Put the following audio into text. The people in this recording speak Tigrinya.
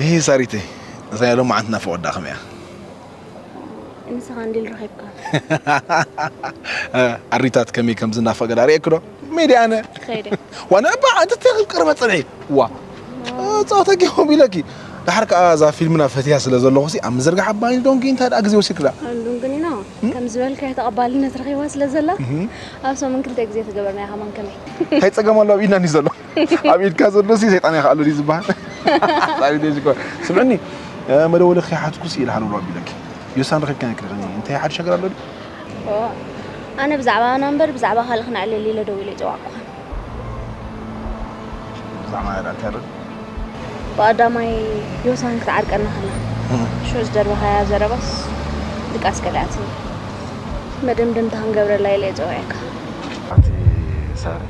እሂ ሳሪተይ፣ እዛ ሎማዓንቲ ናፍቖት ደኣ ከመይ እያ? ንስኻ እንዲል ረኺብካ። ኣሪታት ከመይ ከም ዝናፈቐ ደኣ ርእየኪ ዶ? ሜድያ ኣነ ከይደ ዋነ እባ ኣንተ ተኽል ቅርበ ጽንሒ ዋ ጸወታ ጌኹም ኢለኪ። ደሓር ከኣ እዛ ፊልምና ፈትያ ስለ ዘለኹ ሲ ኣብ ምዝርጋሕ ኣባይ ዶንኪ እንታይ ደኣ ግዜ ወሲድክላ? ዱንግኒና ከም ዝበልካዮ ተቐባልነት ረኺባ ስለ ዘላ ኣብ ሰሙን ክልተ ግዜ ተገበርናያ ከማን ከመይ እንታይ ጸገም ኣሎ ኣብ ኢድና እንዲ ዘሎ ኣብ ኢድካ ዘሎ ሲ ሰይጣን እያ ከኣሎ ድዩ ዝበሃል ጻሪ ደጅ እኮ ስምዕኒ መደወሊ ከይሓትኩ ሲ ኢልሃሉ ዶ ኣቢለኪ ዮሳን ረኺብካ ነክርኸኒ እንታይ ሓድሽ ነገር ኣሎ ድዩ ኦ፣ ኣነ ብዛዕባ ኣና እምበር ብዛዕባ ካልእ ክነዕልል ኢለ ደው ኢለ ይጸዋዕኩኻ ብዛዕባ ናዳ እንታይ ኣሎ ብቐዳማይ ዮሳን ክትዓርቀና ከላ ሽዑ ዝደርበኻያ ዘረባስ ድቃስ ከልኣትኒ መደምደምታ ክንገብረላ ኢለ ይጸውዐካ ኣንቲ ሳሪ